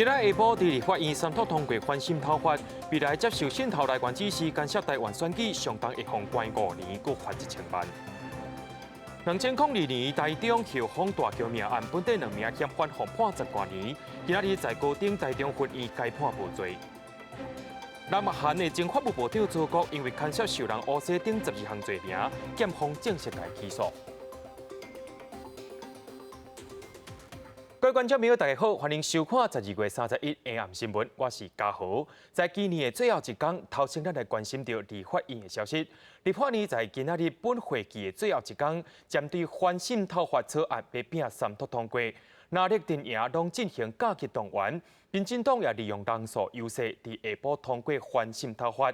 今仔下晡，佇立法院三讀通過反滲透法，未來接受滲透來源指示干涉台灣選舉，相當會予關5年，閣罰1000萬。2002年台中兆豐大橋命案，本底兩名嫌犯予判10外年，今仔日在高等台中分院改判無罪。南韓的前法務部長曹國因為牽涉受人烏紗等12項罪名，檢方正式共起訴。各位觀眾朋友，大家好，歡迎收看12月31下暗新聞，我是嘉豪。在今年的最後一工，頭先咱來關心著立法院的消息。立法院在今仔日本會期的最後一工，針對反滲透法草案欲拼三讀通過，藍綠陣營攏進行甲級動員，民進黨也利用人數優勢，佇下晡通過反滲透法。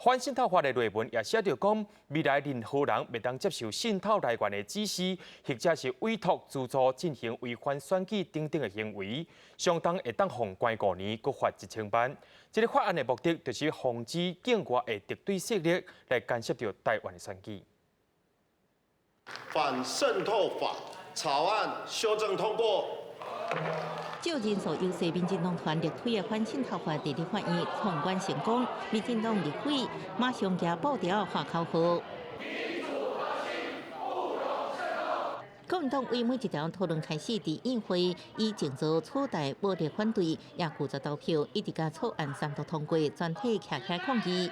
反滲透法的內文也寫著講，未來任何人袂當接受滲透來源的指示，或者是委託資助進行違反選舉等等的行為，相當會當予關5年，閣罰1000萬。這个法案的目的就是防止境外的敵對勢力來干涉著台灣的選舉。反滲透法草案修正通過。借人數優勢，民進黨團力推的反滲透法佇立法院闖關成功，民進黨立委馬上舉布條喊口號。國民黨為每一條討論開始，佇院會以靜坐取代暴力反對，也拒絕投票，一直共草案三讀通過，全體徛起來抗議。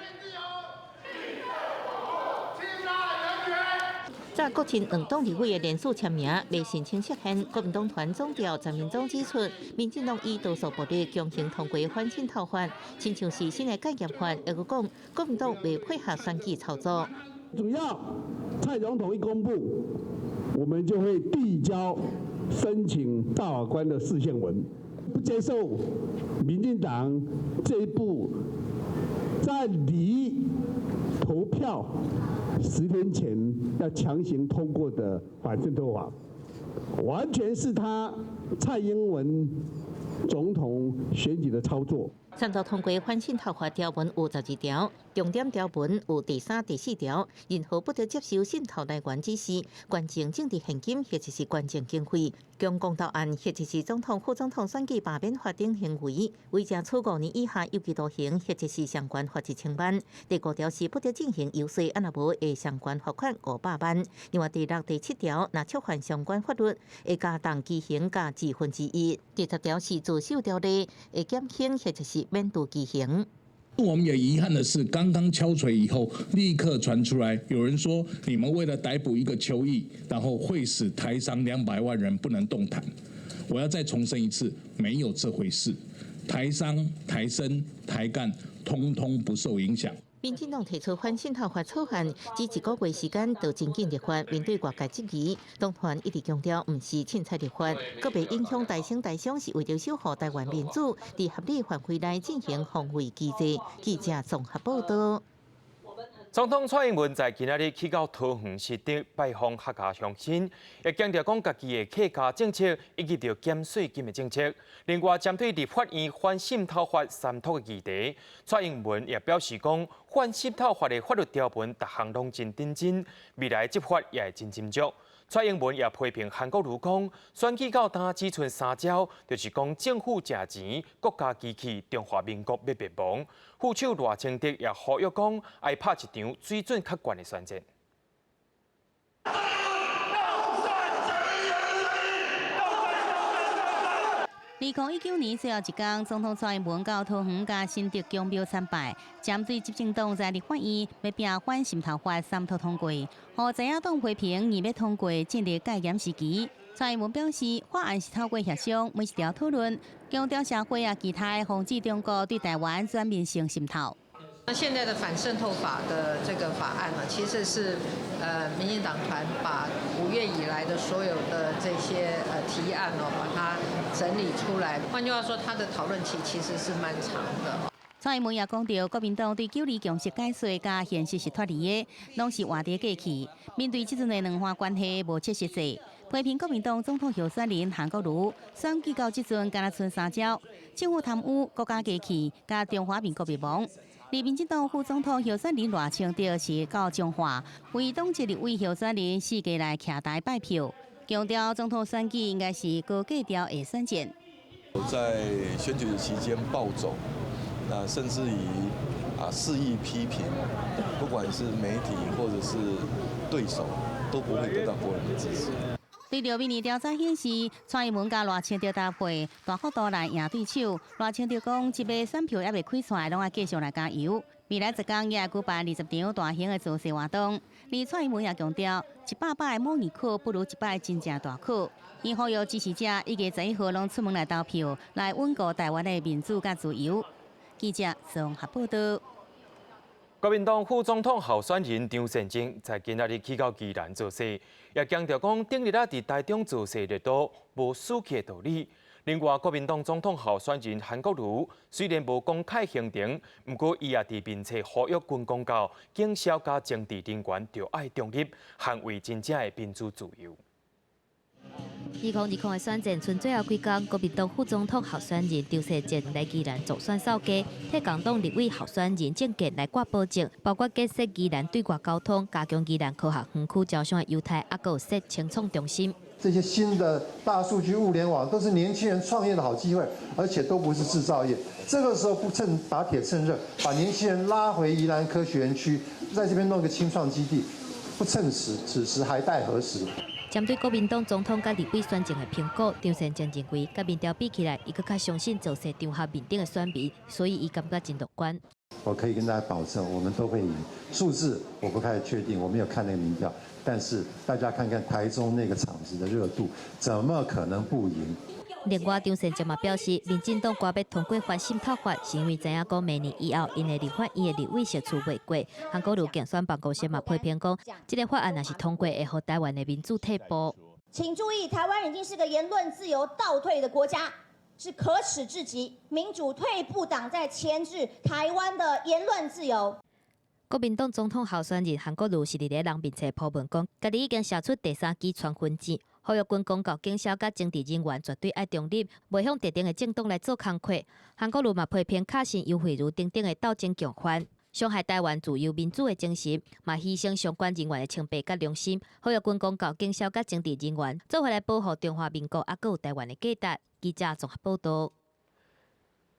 在國親兩黨立委的連署簽名，未申請釋憲。國民黨團總召陳明忠指出，民進黨以多數暴力強行通過反滲透法，親像是新的戒嚴法。又閣講，國民黨袂配合選舉操作。主要蔡總統一公布，我們就會遞交申請大法官的釋憲文，不接受民進黨這一步，在離投票10天前要強行通過的反滲透法，完全是他蔡英文總統選舉的操作。三讀通過反滲透法條文有12條，重點條文有第三、第四條，任何不得接受滲透來源指示、捐贈政治獻金或者是捐贈經費、將公投案或者是總統、副總統選舉罷免法等行為，違者處5年以下有期徒刑或者是相關罰1000萬。第五條是不得進行遊說，按若無會相關罰款500萬。另外第六、第七條，若觸犯相關法律，會加重其刑加1/4。第10條是自首條例，會減輕或者是免除其刑。我們也遺憾的是，剛剛敲錘以後，立刻傳出來，有人說你們為了逮捕一個邱毅，然後會使台商200萬人不能動彈。我要再重申一次，沒有這回事。台商、台生、台幹，通通不受影響。民進黨提出反滲透法草案，只一個月時間就真緊立法，面對外界質疑，黨團一直強調，毋是凊彩立法，閣袂影響台生台商，是為著守護台灣民主，佇合理範圍內進行防衛機制。記者綜合報道。總統蔡英文在今仔日去到桃園實德拜訪客家鄉親，也強調講家己的客家政策以及著減稅金的政策。另外，針對立法院反滲透法三讀的議題，蔡英文也表示講，反滲透法的法律條文逐項攏真認真，未來執法也會真斟酌。蔡英文也批評韓國瑜講，選舉到今只賰三招，就是講政府食錢、國家機器、中華民國欲滅亡。副手賴清德也呼籲講，愛拍一場水準較懸的選戰。2019年最後一工，總統蔡英文到桃園佮新竹宮廟參拜，針對執政黨在立法院欲拼反滲透法三讀通過，予在野黨批評硬欲通過進入戒嚴時期。蔡英文表示，法案是透過協商，每一條討論，強調社會也期待防止中國對台灣全面性滲透。那現在的反滲透法的這個法案呢，其實是民進黨團把5月以來的所有的這些提案哦，把它整理出來。換句話說，它的討論期其實是蠻長的。蔡英文也講著，國民黨對九二共識解說佮現實是脫離的，攏是活佇過去。面對這陣的兩岸關係無切實際，批評國民黨總統候選人韓國瑜選舉到這陣敢若賰三招，政府貪污、國家機器佮中華民國滅亡。而民進黨副總統候選人賴清德是到彰化，為黨籍立委候選人四界來徛台拜票，強調總統選舉應該是高格調的選戰。在選舉期間暴走，那甚至於肆意批評，不管是媒體或者是對手，都不會得到國人的支持。對著民意調查顯示，蔡英文佮賴清德搭配，大幅度來贏對手。賴清德講，這擺選票猶未開出來，攏愛繼續來加油。未來十天也會舉辦20場大型的造勢活動。而蔡英文也強調，100擺的模擬考不如1擺真正大考。伊呼籲支持者1月11號攏出門來投票，來穩固台灣的民主佮自由。記者綜合報道。國民黨副總統候選人張善政在今仔日去到宜蘭造勢，也強調講，頂日仔佇台中造勢熱度無輸去的道理。另外，國民黨總統候選人韓國瑜雖然無公開行程，毋過伊也佇面冊呼籲軍公教、警消佮政治人員著愛中立，捍衛真正的民主自由。2020的選戰賰最後幾工，國民黨副總統候選人張善政來宜蘭助選掃街，替共黨立委候選人政見來掛保證，包括建設宜蘭對外交通、加強宜蘭科學園區招商的優待，猶閣有設青創中心。這些新的大數據、物聯網都是年輕人創業的好機會，而且都不是製造業。這個時候不趁打鐵趁熱，把年輕人拉回宜蘭科學園區，在這邊弄個青創基地，不趁時，此時還待何時？針對國民黨總統佮立委選情的評估，張善政認為，佮民調比起來，伊閣較相信造勢場合面頂的選民，所以伊感覺真樂觀。我可以跟大家保證，我們都會贏。數字我不太確定，我沒有看那個民調，但是大家看看台中那個場子的熱度，怎麼可能不贏？另外，張善政嘛表示，民進黨決欲通過反滲透法，是因為知影講明年以後，𪜶的立法院的立委席次袂過。韓國瑜競選辦公室嘛批評講，這个法案若是通過，會予台灣的民主退步。請注意，台灣已經是個言論自由倒退的國家，是可恥至極。民主退步黨在鉗制台灣的言論自由。國民黨總統候選人韓國瑜是佇咧人面冊鋪文講，家己已經寫出第三支傳聞紙，呼籲軍公教、警消佮政治人員絕對愛中立，袂向特定的政黨來做工課。韓國瑜嘛批評卡森、尤惠如等等的鬥爭共犯，傷害台灣自由民主的精神，嘛犧牲相關人員的清白佮良心，呼籲軍公教、警消佮政治人員做伙來保護中華民國，猶閣有台灣的價值。記者綜合報道。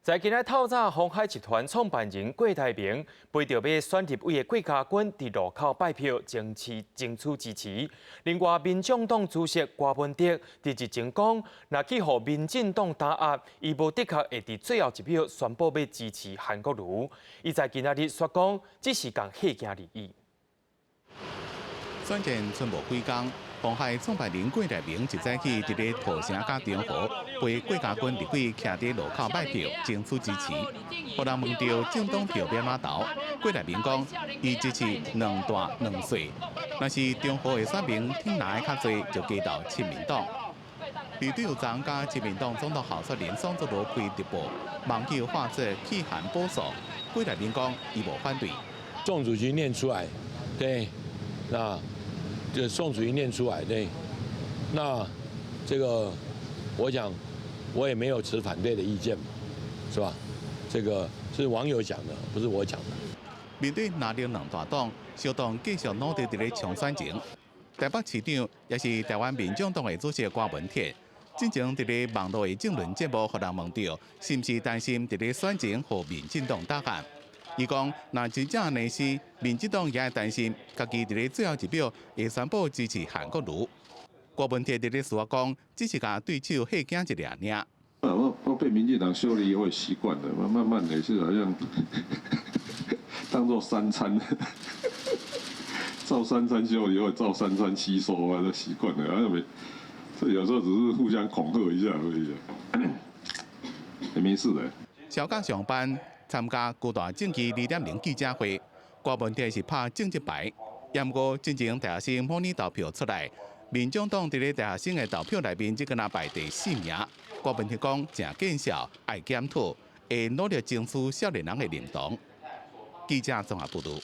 在今仔透早，鴻海集團創辦人郭台銘陪著欲選立委的郭家軍佇路口拜票，爭取支持。另外，民眾黨主席柯文哲佇日前講，若去予民進黨打壓，伊無的確會佇最後一秒宣布欲支持韓國瑜。伊在今仔日煞講，只是仝嚇驚而已。選戰賰無幾工，鴻海創辦人郭台銘一早起佇咧土城佮中和，陪郭家軍立委徛佇路口拜票，爭取支持。予人問著政黨票欲按怎投，郭台銘講，伊支持兩大兩細，若是中和的選民挺藍的較濟，就加投親民黨。呂對昨佮親民黨總統候選人宋楚瑜開直播，網友喊做棄韓保宋，郭台銘講伊無反對。宋主席念出來，對，那。就宋主席念出來，對，那這個我講，我也沒有持反對的意見嘛，是吧？這個是網友講的，不是我講的。面對藍綠兩大黨，小黨繼續努力佇咧衝選情。台北市長也是台灣民眾黨的主席郭文鐵，進前佇咧網路的政論節目，予人問著，是毋是擔心佇咧選情予民進黨打壓？伊講，若真正按呢是，民進黨也會擔心，家己佇咧最後一秒會宣布支持韓國瑜。郭文鐵佇咧事後講，只是共對手嚇驚一下爾。我被民進黨修理，我也習慣了，慢慢的是好像當做三餐，照三餐修理，我照三餐吸收啊，都習慣了。啊，沒，這有時候只是互相恐嚇一下而已，也沒事的。蕭甲上班參加高大政治2.0記者會，郭文鐵是拍政治牌，毋過進前大學生模擬投票出來，民眾黨佇咧大學生的投票內面只敢若排第四名。郭文鐵講誠見笑，愛檢討，會努力爭取少年人的認同。記者綜合報導。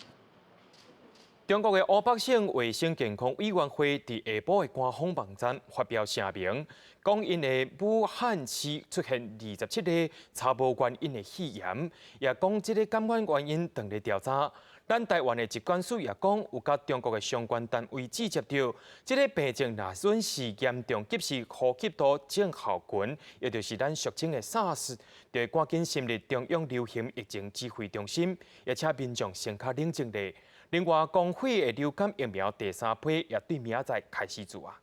中國的湖北省衛生健康委員會佇下晡的官方網站發表聲明，講𪜶的武漢市出現27例查無原因的肺炎，也講這个感染原因正咧調查。咱台灣的疾管署也講，有佮中國的相關單位接觸著，這个病症若準是嚴重急性呼吸道症候群，也就是咱俗稱的 SARS，就會趕緊成立中央流行疫情指揮中心，也請民眾先較冷靜咧。另外，公費的流感疫苗第三批也對明仔載開始注啊。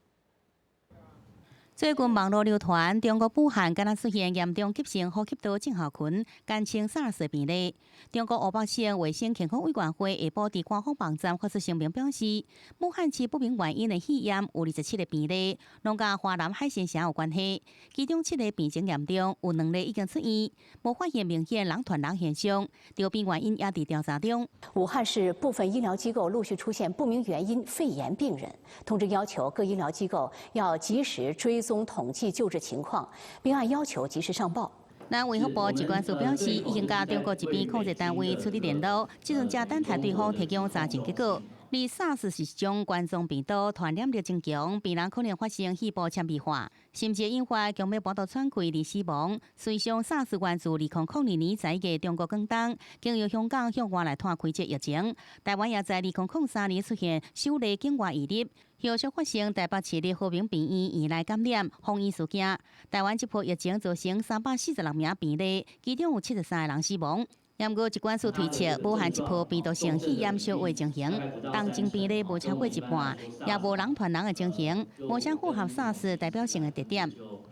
最近網路流傳，中國武漢敢若出現嚴重急性呼吸道症候群，簡稱 SARS 病例。中國湖北省衛生健康委員會下晡佇官方網站發出聲明表示，武漢市不明原因的肺炎有27個病例，攏佮華南海鮮城有關係。其中七个病情嚴重，有兩例已經出院，無發現明顯人傳人現象，著病原因也佇調查中。武漢市部分醫療機構陸續出現不明原因肺炎病人，通知要求各醫療機構要及時追蹤統計救治情況，並按要求及時上報。咱衛福部疾管署表示，已經佮中國疾病控制單位取得聯絡，這陣正等待對方提供查證結果。而 SARS 是一種冠狀病毒傳染力真強，病人可能發生肺部纖維化，甚至引發強迫剝奪喘氣而死亡。隨上 SARS 源自2002年11月中國廣東，經由香港向外來拖開這疫情。台灣也在2003年出現首例境外移入。後續發生台北市立和平病院院內感染封院事件，台灣這波疫情造成346名病例，其中有73個人死亡。毋過疾管署推測，武漢這波病毒性肺炎小話情形，當前病例無超過一半，也無人傳人的情形，無啥符合 SARS 代表性的特點。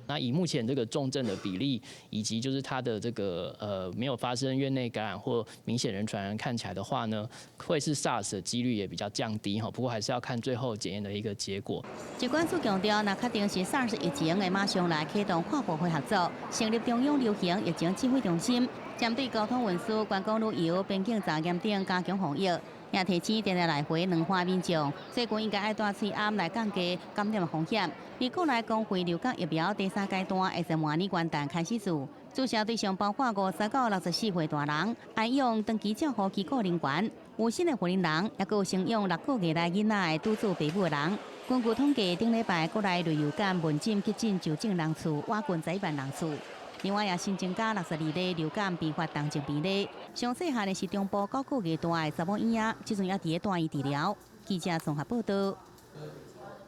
那以目前這個重症的比例，以及就是它的這個沒有發生院內感染或明顯人傳人看起來的話呢，會是 SARS 的幾率也比較降低哈。不過還是要看最後檢驗的一個結果。疾管署強調，若確定是 SARS 疫情，會馬上來啟動跨部會合作，成立中央流行疫情指揮中心，針對交通運輸、觀光旅遊、邊境查驗等加強防疫。也提醒定定來回兩岸民眾，最近應該愛戴喙罨來降低感染風險。而國內公費流感疫苗第三階段會在明年元旦開始注，注射對象包括50到64歲大人，安養長期照護機構人員，有新的護齡人，抑閣有生養6個月內囡仔的拄做爸母的人。根據統計，頂禮拜國內流感門診急診就診人次倚近11萬人次。另外也新增加62例流感併發重症病例，上細漢的是中部9個月大的查某嬰仔，這陣也佇咧住院治療。記者綜合報道。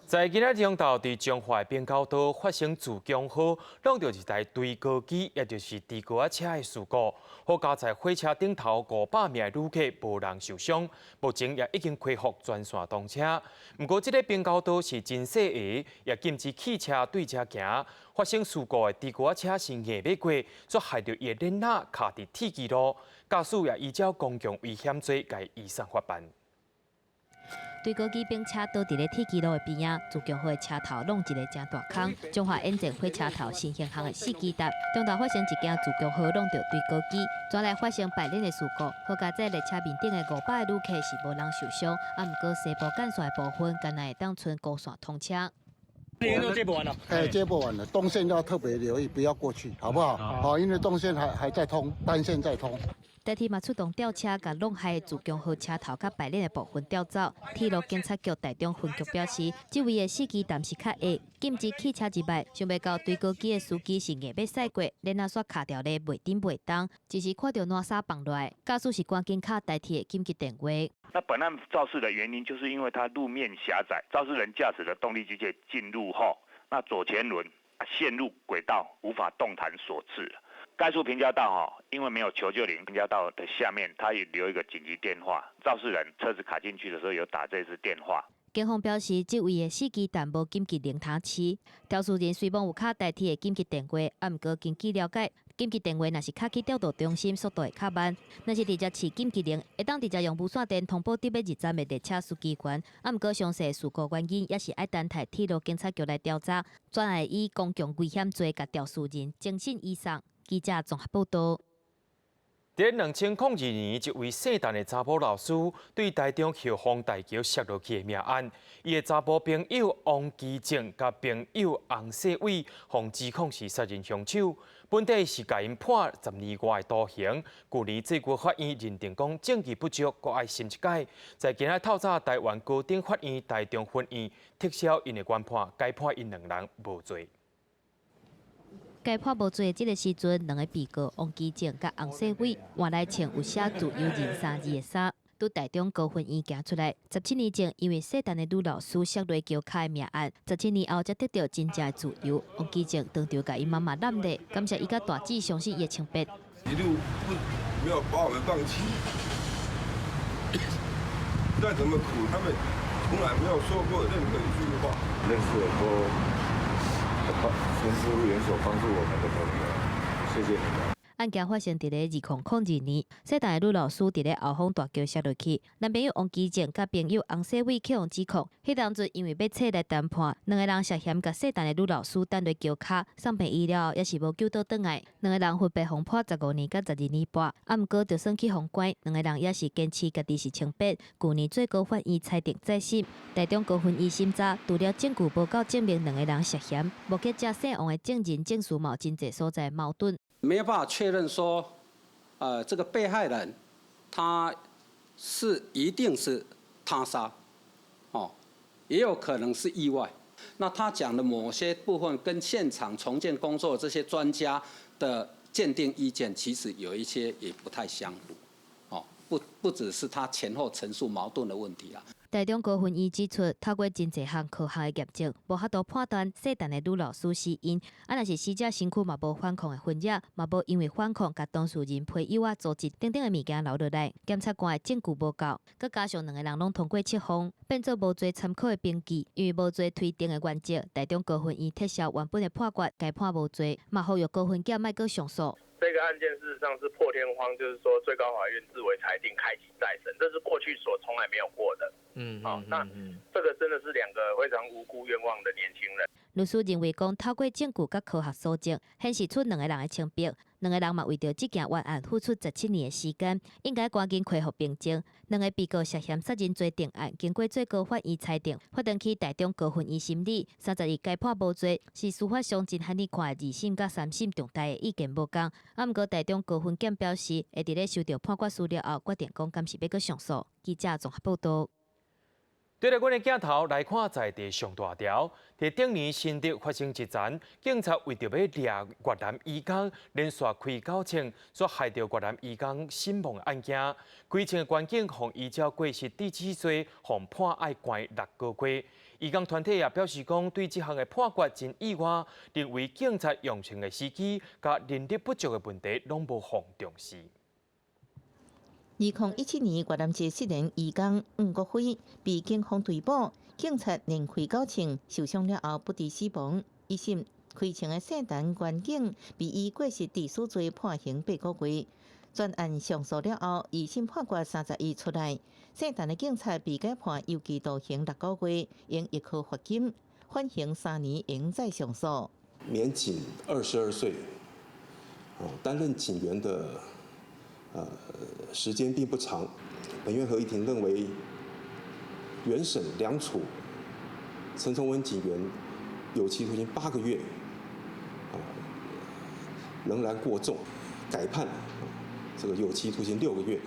在今仔中晝，佇彰化平交道發生自強號挵著一台堆高機，也就是豬高仔車的事故。好佳哉火車頂頭500名的旅客無人受傷，目前也已經恢復全線通車。毋過，這个平交道是真細下，也禁止汽車對遮行。發生事故的豬高仔車是硬欲過，煞害著伊的鏈仔卡佇鐵支路，駕駛也依照公共危險罪共移送法辦。堆高機冰車倒佇咧鐵支路的邊仔，自強號的車頭挵一个誠大空。彰化沿線火車頭新興巷的四基站，中晝發生一件自強號挵著堆高機，轉來發生敗鏈的事故。好佳哉列車面頂的500个旅客是無人受傷，啊，毋過西部幹線的部分，敢若會當賰高線通車。都接駁完了，哎，接駁完了，東線要特別留意，不要過去，好不好？好，因為東線還在通，單線在通。台鐵嘛出動吊車，共挵害的自強號車頭佮敗鏈的部分吊走。鐵路警察局台中分局表示，這位的四基站是較狹，禁止汽車入來。想袂到堆高機的司機是硬欲駛過，鏈仔煞卡牢咧袂振袂動，只是看著爛沙放落來，駕駛是趕緊敲台鐵的緊急電話。那本案肇事的原因，就是因為它路面狹窄，肇事人駕駛的動力機械進入後，那左前輪陷入軌道，無法動彈所致。該處平交道哈，因為沒有求救鈴，平交道的下面，它有留一個緊急電話，肇事人車子卡進去的時候有打這支電話。警方表示，這位的四基站無緊急鈴通匙，肇事人雖罔有敲台鐵的緊急電話，啊，毋過根據了解，緊急電話若是敲去調度中心，速度會較慢；若是直接試緊急鈴，會當直接用無線電通報佇欲入站的列車司機員。啊，毋過詳細事故原因，也是愛等待鐵路警察局來調查，轉來以公共危險罪共肇事人偵訊移送。記者綜合報道。佇2002年，一位姓陳的查某老師對台中後豐大橋摔落去的命案，伊的查埔朋友王基正佮朋友洪世偉，予指控是殺人兇手，本底是共𪜶判10年外的徒刑。舊年最高法院認定講證據不足，閣愛審一擺。在今仔透早，台灣高等法院台中分院撤銷𪜶的原判，改判𪜶兩人無罪。改判無罪的這个時陣，兩个被告王基正佮洪世偉換來穿有寫自由人三字的衫。拄台中高分院行出來。17年前，因為聖誕的女老師摔落橋跤的命案，17年後才得著真正的自由。王基正當場共伊媽媽攬咧，感謝伊佮大姊相信伊的清白。一路不沒有把我們放棄，再怎麼苦，他們從來沒有說過任何一句話。認識很多幫伸出援手幫助我們的朋友，謝謝你們。案件發生佇咧2002年，姓陳的女老師佇咧後方大橋摔落去，男朋友王基正佮朋友洪世偉去予指控，彼當陣因為欲冊來談判，兩个人涉嫌共姓陳的女老師擲落橋跤，送病醫了後也是無救倒轉來，兩个人分別予判15年佮12年半，啊毋過就算去予關，兩个人也是堅持家己是清白。舊年最高法院裁定再審，台中高分院審查，除了證據無夠證明兩个人涉嫌，目擊者姓王的證人證詞嘛有真濟所在矛盾。沒有辦法確認說，這個被害人他是一定是他殺，哦，也有可能是意外。那他講的某些部分跟現場重建工作這些專家的鑑定意見，其實有一些也不太相符，哦，不只是他前後陳述矛盾的問題啦。台中高分院指出，透過真濟項科學的驗證，無法度判斷姓陳的女老師死因。啊，若是死者身軀嘛無反抗的痕跡，嘛無因為反抗共當事人批友仔組織等等的物件留落來，檢察官的證據無夠，閣加上兩个人攏通過測謊，變做無罪參考的憑據。因為無罪推定的原則，台中高分院撤銷原本的判決，改判無罪，嘛呼籲高分檢莫閣上訴。這個案件事實上是破天荒，就是說最高法院自為裁定開啟再審，這是過去所從來沒有過的。好，那這個真的是兩個非常無辜冤枉的年輕人。律師認為講，透過證據佮科學搜證，顯示出兩个人的清白。兩个人嘛為著這件冤案付出17年的時間，應該趕緊恢復平靜。兩个被告涉嫌殺人罪定案，經過最高法院裁定，發轉去台中高分院審理，31改判無罪，是司法上真罕見看的二審佮三審重大的意見無仝。啊，毋過台中高分檢表示，會佇咧收著判決書了後，決定講敢是欲閣上訴。記者綜合報導。對著阮的鏡頭來看，在地上大條，佇頂年新竹發生一層，警察為著欲掠越南移工，連續開狗槍，煞害著越南移工死亡案件。規槍的員警予依照過失致死罪，予判愛關6個月。移工團體也表示講，對這項的判決真意外，認為警察用槍的時機佮人力不足的問題攏無予重視。2017年，越南籍失聯移工黃國輝被警方追捕，警察連開九槍，受傷了後不治死亡。一審開槍的姓陳員警被依過失致死罪判刑8個月。全案上訴了後，二審判決31出來，姓陳的警察被改判有期徒刑6個月，應易科罰金，緩刑3年，應再上訴。年僅22歲，哦，擔任警員的時間並不長。本院合議庭認為，原審量處陳崇文警員有期徒刑8個月，仍然過重，改判這個有期徒刑6個月，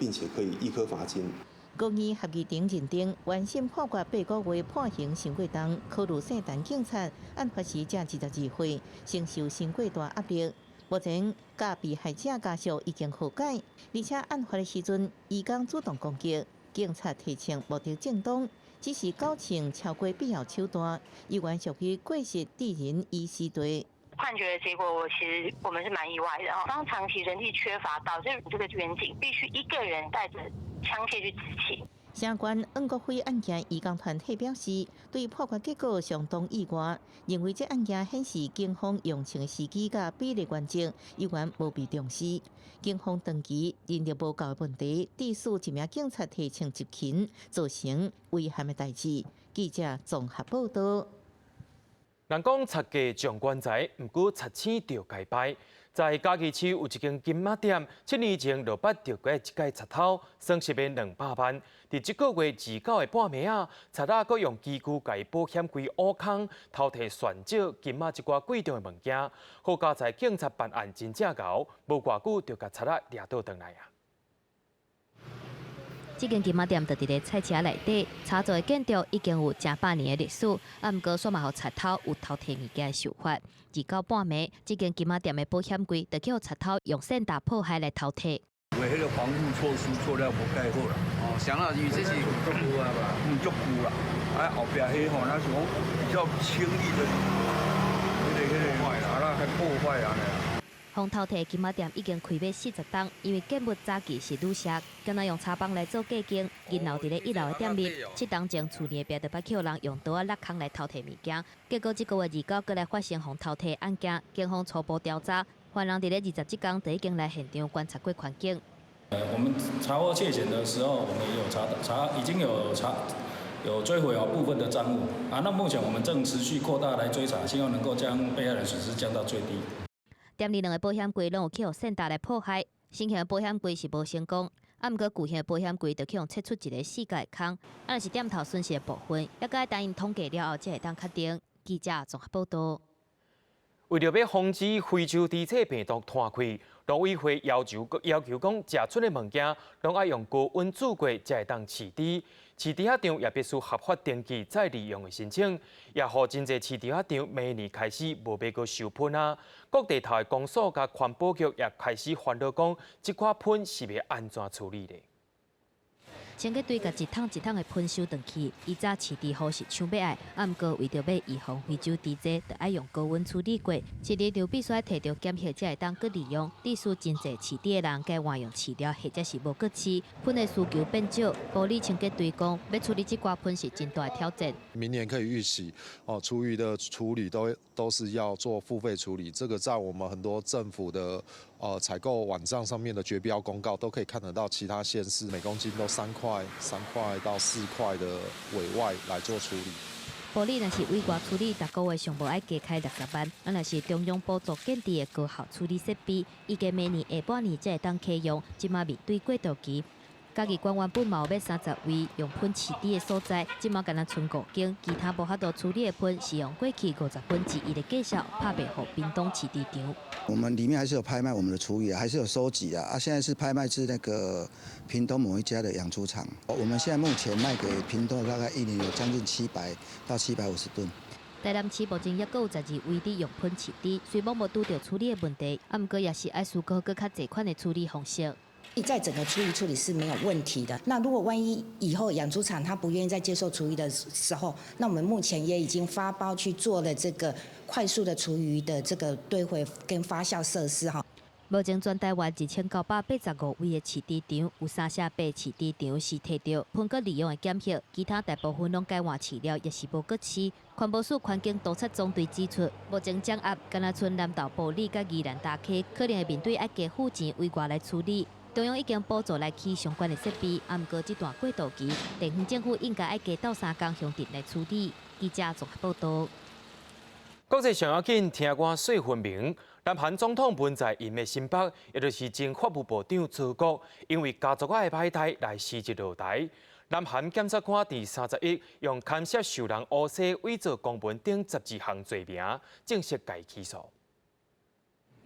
並且可以易科罰金。高院合議庭認定，原審判決8個月判刑傷過重，考慮姓陳警察案發時才22歲，承受傷過大壓力。目前，佮被害者家屬已經和解，而且案發的時陣，移工主動攻擊，警察提槍目的正當，只是繳槍超過必要手段，依然屬於過失致人於死罪。判決的結果，我其實我們是蠻意外的。當長期人力缺乏，導致這個員警必須一個人帶着槍械去執勤。相關黃國輝案件移工團體表示，對判決結果相當意外，認為這案件顯示警方用槍的時機佮比例原則依然無被重視。警方長期人力無夠的問題，致使一名警察提槍執勤，造成遺憾的代誌。記者綜合報導。人講賊家將棺材，毋過賊星著共拜。在嘉義市有一間金仔店，7年前就捌著過一擺賊偷，損失了200萬。佇這個月29的半暝仔，賊仔閣用機具共保險櫃挖空，偷提旋石、金仔這寡貴重的物件。好佳哉警察辦案真正𠢕，無偌久就共賊仔掠倒轉來啊！這間金仔店就佇咧菜市仔內底，炒做的建築已經有成百年的歷史，啊，毋過煞嘛予賊偷有偷提物件的手法。29半暝，這間金仔店的保險櫃就去予賊偷用線打破壞來偷提。為彼个防護措施做了無蓋好啦。哦，想到伊這是足舊啊吧？嗯，足舊啦。啊，後壁彼吼，若是講比較輕易的，彼个啊，那較破壞啊。予偷提金仔店已經開欲40冬，因為建物早期是旅社，敢若用柴房來做隔間，銀樓佇咧一樓的店面。7冬前厝內壁就捌予人用刀仔勒空來偷提物件，結果這個月29閣來發生予偷提案件，警方初步調查，犯人佇咧20這工就已經來現場觀察過環境。我們查獲竊險的時候，我們也有查查，已經有查有追回好部分的贓物啊。那目前我們正持續擴大來追查，希望能夠將被害人損失降到最低。店裡兩个保險櫃攏有去予線盜來破壞，新型的保險櫃是無成功，啊，毋過舊型的保險櫃就去予切出一个四角的空，啊，若是店頭損失的部分，猶閣愛等𪜶統計了後才會當確定。記者綜合報導。為著欲防止非洲豬肺病毒傳開，農委會要求講，食出的物件攏愛用高溫煮過，才會當飼豬。飼豬仔場也必須合法登記再利用的申請，也予真濟飼豬仔場明年開始無欲閣收糞啊。各地頭的公所佮環保局也開始煩惱講，這寡糞是欲按怎處理的？清潔隊共一桶一桶的糞收轉去，以早飼豬戶是搶欲愛，啊，毋過為著欲預防非洲豬災，就愛用高溫處理過。飼豬場必須愛提著檢核才會當閣利用。致使真濟飼豬的人改換用飼料，或者是無閣飼，糞的需求變少。埔里清潔隊講，欲處理這寡糞是真大的挑戰。明年可以預期，哦，廚餘的處理都是要做付費處理。這個在我們很多政府的採購網站上面的決標公告都可以看得到，其他縣市每公斤都3塊、3塊到4塊的委外來做處理。埔里若是委外處理，逐個月上無愛加開60萬。啊，若是中央補助建置的高效處理設備，預計明年下半年才會當啟用。這馬面對過渡期，嘉義縣原本嘛有欲30位用糞飼豬的所在，這馬干焦賰五間，其他無法度處理的糞是用過去1/50的價數拍賣予屏東飼豬場。我們裡面還是有拍賣我們的廚餘，還是有收集啊。啊，現在是拍賣至那個屏東某一家的養豬場。我們現在目前賣給屏東大概一年有將近700到750噸。台南市目前猶閣有12位佇用糞飼豬，雖罔無拄著處理的問題，啊，毋過也是愛思考閣較濟款的處理方式。在整個廚餘處理是沒有問題的。那如果萬一以後養豬場他不願意再接受廚餘的時候，那我們目前也已經發包去做了這個快速的廚餘的這個堆肥跟發酵設施哈。目前全台灣1985位的飼豬場，有3成8飼豬場是提著糞閣利用的檢核，其他大部分攏改換飼料，抑是無閣飼。環保署環境督察總隊指出，目前掌握干焦賰南投埔里佮宜蘭大溪，可能會面對愛加付錢委外來處理。中央已經補助來起相關的設備，啊，毋過這段過渡期，地方政府應該愛加鬥相共鄉鎮來處理。記者綜合報導。國際上要緊，聽我細分明。南韓總統文在寅的親爸，也就是前法務部長曹國，因為家族仔的歹代來辭職落台。南韓檢察官佇31用牽涉受人烏紗偽造公文等12項罪名，正式共伊起訴。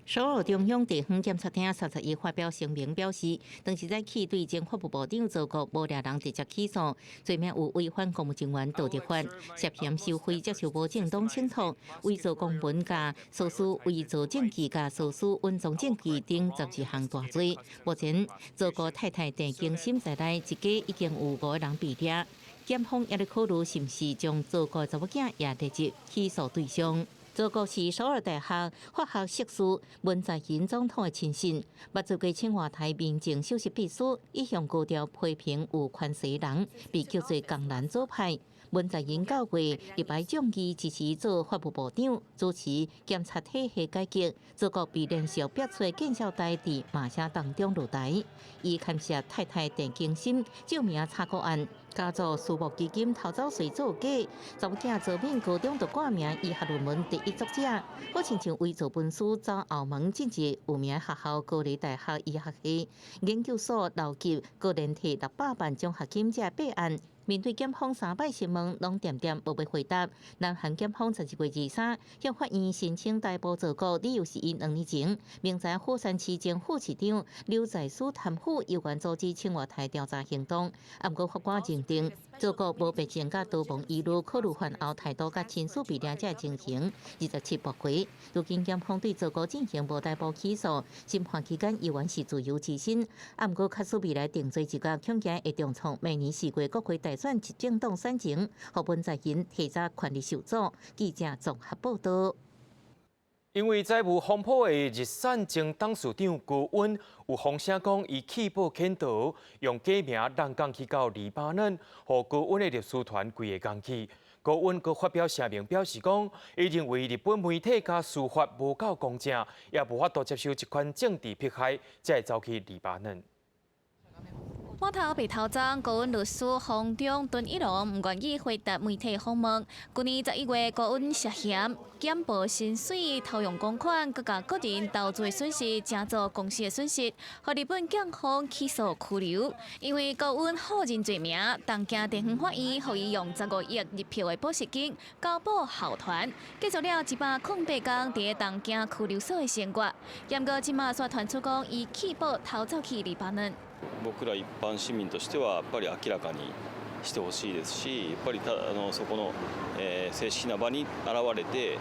首爾中央地方檢察廳31發表聲明表示，當時早起對前法務部長曹國無掠人直接起訴，罪名有違反公務人員道德法、涉嫌受賄接受無正當請託、偽造公文佮唆使偽造證據佮唆使隱藏證據等12項大罪。目前，曹國太太鄭京心在內，一家已經有五个人被掠，檢方也咧考慮是毋是將曹國查某囝也列入起訴對象。曹國是首爾大學法學碩士，文在寅總統的親信，捌做過青瓦台民政首席秘書，一向高調批評有權勢人，被叫做江南左派。文在寅九月力排眾議支持做法務部長，主持檢察體系改革。曹國被連續逼出見笑台佇罵聲當中落台。伊牽涉太太鄭京心證名炒股案，家族私募基金偷走稅造假，查某囝曹敏高中就掛名醫學論文第一作者，好親像偽造文書走後門進入有名學校高麗大學醫學系研究所留級，閣連提600萬獎學金這弊案。面對檢方三擺詢問，攏恬恬無欲回答。南韓檢方12月23向法院申請逮捕曹國，理由是伊2年前明知釜山市前副市長劉在洙貪腐，有權阻止青瓦台調查行動。毋過法官認定，祖國無別情佮逃亡疑慮，考慮犯後態度佮親屬被掠者情形，27駁回。如今檢方對祖國進行無逮捕起訴，審判期間依然是自由之身。啊，毋過假使未來定罪一個，恐驚會重創明年4月國會大選執政黨選情，予文在寅提早權力受阻。記者綜合報道。因為債務風波的日產前董事長高溫有風聲講，伊棄保潛逃，用假名人港去到黎巴嫩，予高溫的律師團規个戇去。高溫閣發表聲明表示講，伊認為日本媒體佮司法無夠公正，也無法度接受這款政治迫害，才會走去黎巴嫩。滿頭白頭鬃，高溫律師方中敦一郎毋願意回答媒體訪問。去年11月，高溫涉嫌減報薪水、偷用公款，閣共個人投資損失，成做公司的損失，予日本檢方起訴拘留。因為高溫否認罪名，東京地方法院予伊用15億日幣的保釋金交保候傳，結束了108天佇東京拘留所的生活。毋過這馬煞傳出講，伊棄保逃走去黎巴嫩。僕ら一般市民としてはやっぱり明らかにしてほしいですし、やっぱりたあのそこの、正式な場に現れて、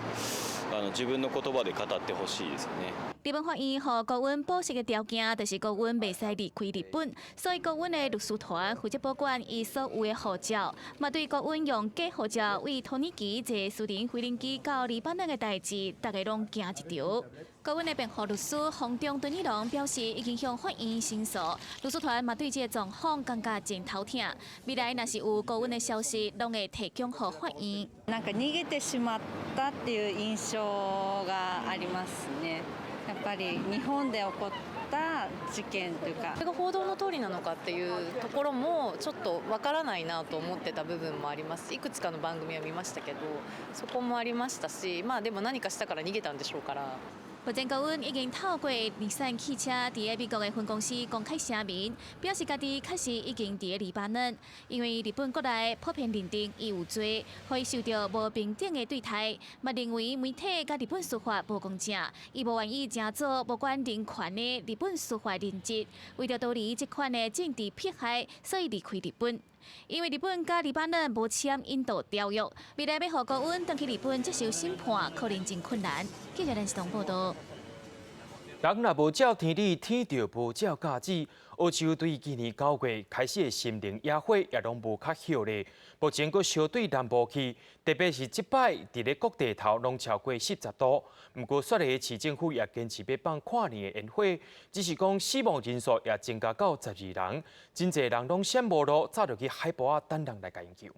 自分の言葉で語ってほしいですよね。日本法院予高溫保釋的條件，就是高溫袂使離開日本，所以高溫的律師團負責保管伊所有的護照，嘛對高溫用假護照對土耳其坐私人飛行機到黎巴嫩的代誌，大家攏驚一趒。高溫的辯護律師方中敦一郎表示，已經向法院申訴，律師團嘛對這個狀況感覺真頭痛。未來若是有高溫的消息，攏會提供予法院。なんか逃げてしまったっていう印象がありますね。やっぱり日本で起こった事件というか。それが報道の通りなのかっていうところもちょっとわからないなと思ってた部分もあります。いくつかの番組は見ましたけど、そこもありましたし、まあでも何かしたから逃げたんでしょうから。目前高溫已經透過日產汽車佇个美國的分公司公開聲明，表示家己確實已經佇个黎巴嫩，因為日本國內普遍認定伊有罪，予伊受著無平等的對待，嘛認為媒體佮日本司法無公正，伊無願意成做無關人權的日本司法人質，為著逃離這款的政治迫害，所以離開日本。因為日本佮黎巴嫩無簽引渡條約，未來欲予高溫轉去日本接受審判，可能真困難。記者連視報道。人若無照天理，天就無照教子。澳洲對今年9月開始的森林野火也攏無較歇咧，目前閣燒對南部去，特別是這擺佇咧各地頭攏超過40度。毋過雪梨市政府也堅持欲放跨年的煙火，只是講死亡人數也增加到12人，真濟人攏閃無路，走著去海埔仔等人來共𪜶救。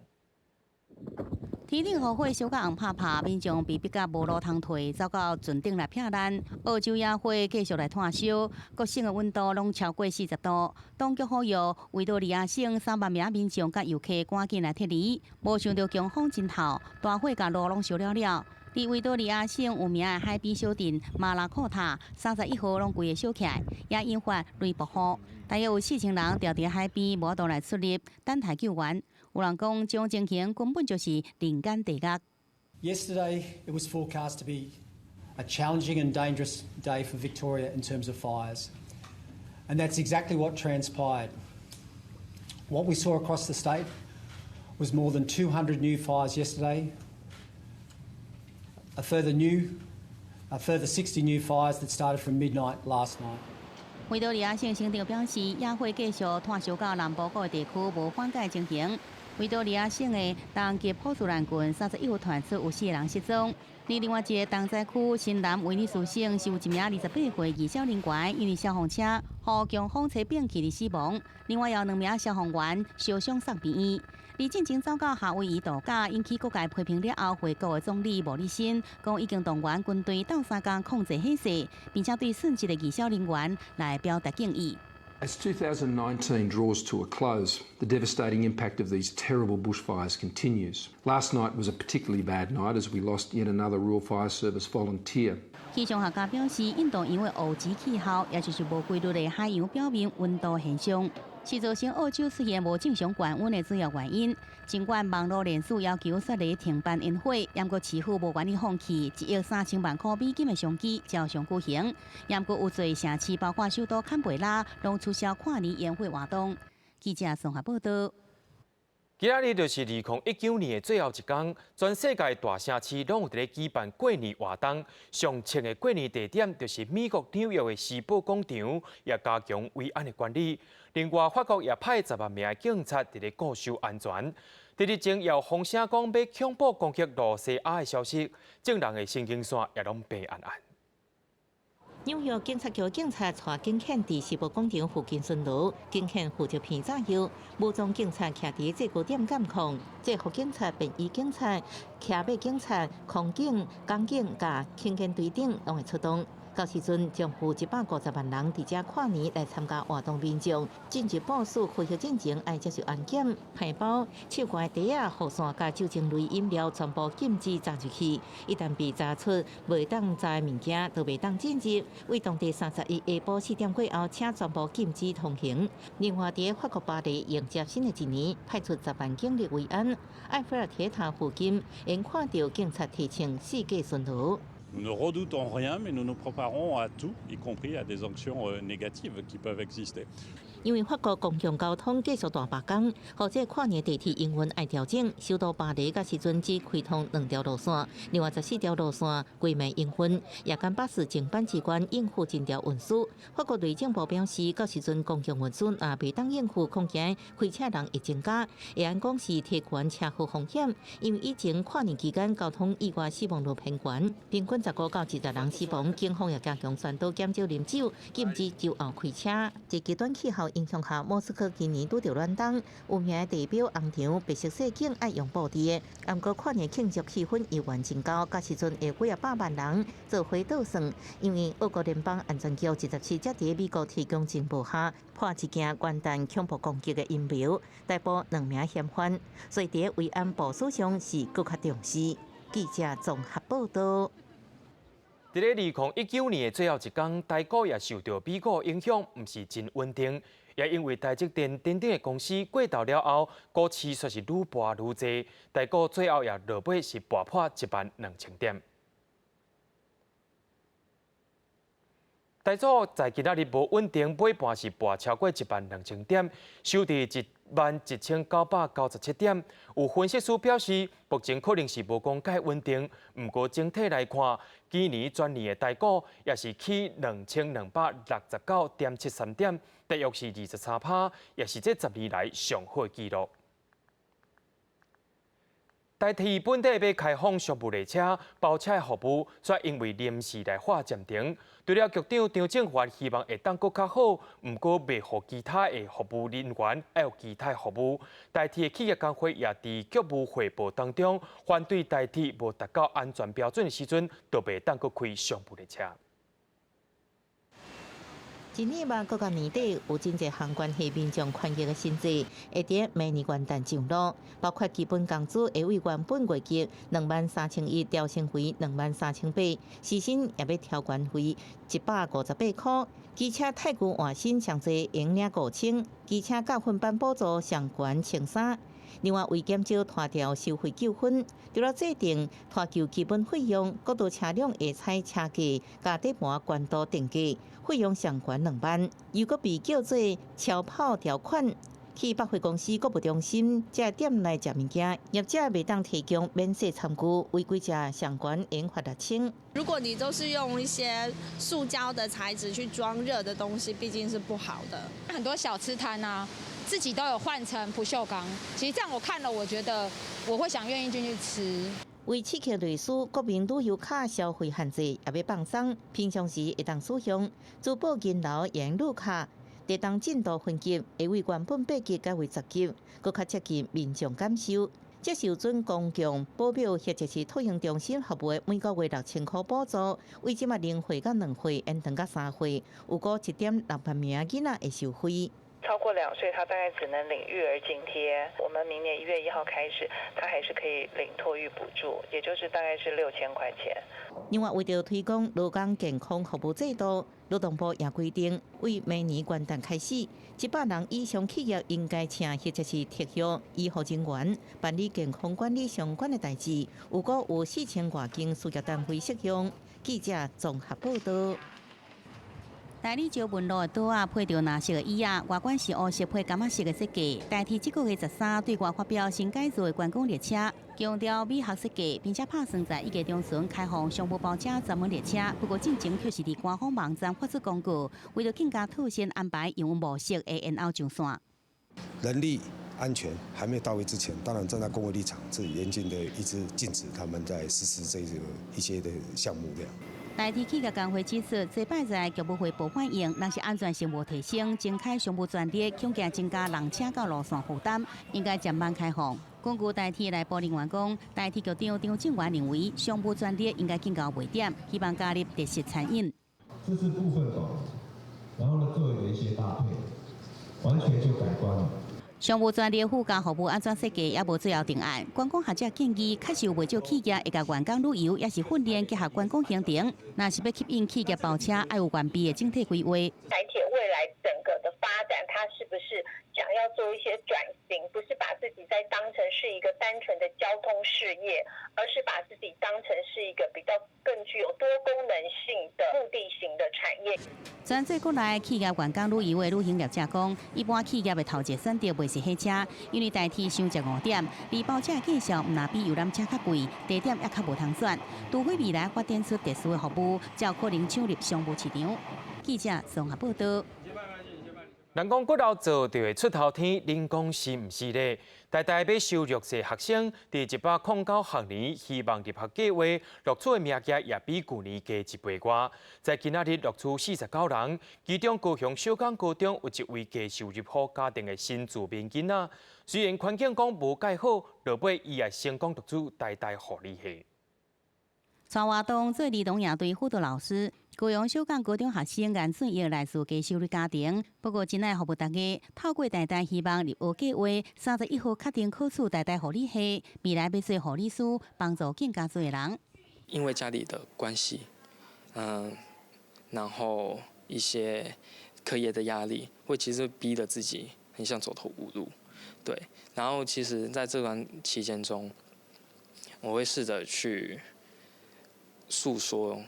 天頂予火燒甲紅拍拍，民眾被逼甲無路通退，走到船頂來避難。澳洲野火繼續來湠燒，各省的溫度攏超過40度。當局呼籲維多利亞省3萬名民眾佮遊客趕緊來撤離。無想著強風真透，大火共路攏燒了了。佇維多利亞省有名的海邊小鎮馬拉庫塔，31號攏規个燒起來，也引發雷暴雨。大約有4000人牢佇海邊，無法度來出入，等待救援。有人講，這種情形根本就是人間地獄。 Yesterday, it was forecast to be a challenging and dangerous day for Victoria in terms of fires. And that's exactly what transpired. What we saw across the state was more than 200 new fires yesterday, a further 60 new fires that started from midnight last night. 維多利亞省省長表示，野火繼續湠燒到南部各個地區，無緩解情形。維多利亞省的東極普斯蘭郡31號傳出有四個人失蹤。另外一個重災區新南威爾士省是有一名28歲義消人員，因為消防車予強風吹變去而死亡。另外有兩名消防員受傷送病院。而進前走到夏威夷度假，引起各界批評了後回國的總理莫里森，講已經動員軍隊鬥相共控制火勢，並且對殉職的義消人員來表達敬意。 As 2019 draws to a close, the devastating impact of these terrible bushfires continues. Last night was a particularly bad night as we lost yet another Rural Fire Service volunteer. 氣象學家表示，印度洋的烏茲氣候，也就是無規律的海洋表面溫度現象，是造成澳洲出現無正常高溫的主要原因。儘管網路連署要求雪梨停辦煙火，毋過市府無願意放棄1億3000萬箍美金的商機，照常舉行。毋過有濟城市，包括首都坎培拉，攏取消跨年煙火活動。記者綜合報道。今仔日就是2019年的最後一工，全世界大城市攏有佇咧舉辦過年活動。上衝的過年地點就是美國紐約的時報廣場，也加強維安的管理。另外，法國也派10萬名的警察佇咧固守安全。佇日前有風聲講欲恐怖攻擊露西亞的消息，眾人的神經線也攏白絚絚。紐約警察局警察帶警犬佇時報廣場附近巡邏，警犬負責噴炸藥，武裝警察徛佇制高點監控，制服警察、便衣警察、騎馬警察、空警、港警佮刑警隊等攏會出動。到時陣將有150萬人佇遮跨年來參加活動，民眾進入部署開學進前愛接受安檢、皮包、手掛袋仔、雨傘佮酒精類飲料全部禁止載入去。一旦被查出袂當載物件，就袂當進入。為當地31下晡4點過後，車全部禁止通行。另外，佇法國巴黎迎接新的一年，派出10萬警力維安。埃菲爾鐵塔附近，會看著警察提槍四界巡邏。 Nous ne redoutons rien, mais nous nous préparons à tout, y compris à des actions négatives qui peuvent exister. 因為法國公共交通繼續大罷工，予這跨年地鐵營運愛調整。首都巴黎到時陣只開通兩條路線，另外14條路線規暝營運。夜間巴士淨班機關應付這條運輸。法國內政部表示，到時陣公共運輸若袂當應付，恐驚開車人會增加，會按講是提懸車禍風險。因為以前跨年期間交通意外死亡率偏懸，平均15到20人死亡。警方也加強宣導減少啉酒，禁止酒後開車。在極端氣候影響下，莫斯科今年拄著暖冬，有名的地標紅場白色細景愛用布置的。毋過跨年慶祝氣氛猶原真高，到時陣會幾仔百萬人做伙倒算。因為俄國聯邦安全局27才佇美國提供情報下，破一件元旦恐怖攻擊的陰謀，逮捕兩名嫌犯，所以佇維安部署上是閣較重視。記者綜合報道。佇咧2019年的最後一工，台股也受著美股影響，毋是真穩定。也因為台積電等等的公司過頭了後，股市煞是愈跋愈濟，台股最後也落尾是跋破1萬2000點。台股在今仔日無穩定，尾盤是跋超過1萬2000點，收佇11,997點。有分析師表示，目前可能是無講蓋穩定，毋過整體來看，今年全年的台股也是起2269.73點，大約是23%，也是這10年來上好的紀錄。台鐵本底欲開放商務列車、包車的服務，卻因為臨時來劃暫停。除了局長張正發希望會當閣較好，毋過袂予其他的服務人員，還有其他服務。台鐵的企業工會也佇局務匯報當中，反對台鐵無達到安全標準的時陣，就袂當閣開商務列車。今年嘛，閣到年底有真濟項關係民眾權益的新制，會佇明年元旦上路，包括基本工資會為原本月給23,100調升為23,800，時薪也欲調懸為158塊。機車泰國換薪上濟會領5000，機車駕訓班補助上懸1300。另外，為減少拖吊收費糾紛，除了制定拖救基本費用，國道車輛會採車價佮底盤懸度定價，費用上懸2萬，又閣被叫做超跑條款。去百貨公司購物中心這店內食物件，業者袂當提供免洗餐具，違規者上懸會罰6000。如果你都是用一些塑膠的材質去裝熱的東西，畢竟是不好的。很多小吃攤啊，自己都有換成不鏽鋼。其實這樣我看了，我覺得我會想願意進去吃。為刺激內需，國民旅遊卡消費限制也欲放鬆，平常時會當使用，珠寶銀樓用綠卡。地當進度分級，會為原本8級改為10級，閣較貼近民眾感受。接受準公共保育或者是托嬰中心服務，每個月6000塊補助，為這馬0歲到2歲延長到3歲，有過1.6萬名囡仔會受惠。超過2歲，他大概只能領育兒津貼。我們明年1月1號開始，他還是可以領托育補助，也就是大概是6000塊錢。另外，為著推廣勞工健康服務制度，勞動部也規定，為明年元旦開始，100人以上企業應該請或者是特許醫護人員辦理健康管理相關的代誌。如果有4000外間事業單位適用。記者綜合報道。大理石紋路的桌仔配著藍色的椅仔，外觀是烏色配柑仔色的設計。台鐵這個月13對外發表新改造的觀光列車，強調美學設計，並且拍算在1月中旬開放商務包車專門列車。不過進前卻是佇官方網站發出公告，為著更加妥善安排營運模式，會延後上線。人力安全還沒到位之前，當然站在公衛立場是嚴禁的，一直禁止他們在實施這個一些的項目這樣。台鐵企業工會指出，這擺在局部會無反應，若是安全性無提升，增開商務專列，恐驚增加人車佮路線負擔，應該漸慢開放。根據台鐵內部人員講，台鐵局長張正元認為，商務專列應該更高賣點，希望加入特色餐飲。這是部分保留，然後呢做一些搭配，完全就改觀了。商務專列附加服務按怎設計，猶無最後定案。觀光學者建議，確實有袂少企業會共員工旅遊，抑是訓練結合觀光行程。若是欲吸引企業包車，愛有完備的整體規劃。台鐵未來整個的發展，它是不是想要做一些轉型？不是把自己再當成是一個單純的交通事業，而是把自己當成是一個比較更具有多功能性的目的型的產業。專做國內企業員工旅遊的旅行業者講，一般企業的頭一個選擇袂是火車，因為台鐵傷捷誤點，而包車的價數毋若比遊覽車較貴，地點也較無通選。除非未來發展出特殊的服務，才有可能搶入商務市場。記者綜合報道。人講骨頭做就會出頭天，恁講是毋是咧？台大欲收弱勢學生，佇109學年希望入學計劃錄取的名額也比舊年加一倍外。在今仔日錄取49人，其中高雄小港高中有一位低收入戶家庭的新住民囡仔，雖然環境講無蓋好，落尾伊也成功錄取台大護理系。蔡活動做兒童營隊輔導老師，高雄小港高中學生顏俊業來自低收入家庭，不過真愛服務大家，透過台大希望入學計劃，31號確定考取台大護理系，未來欲做護理師，幫助更加濟人。因為家裡的關係，然後一些課業的壓力，會其實逼得自己很像走投無路，對。然後其實在這段期間中，我會試着去訴說，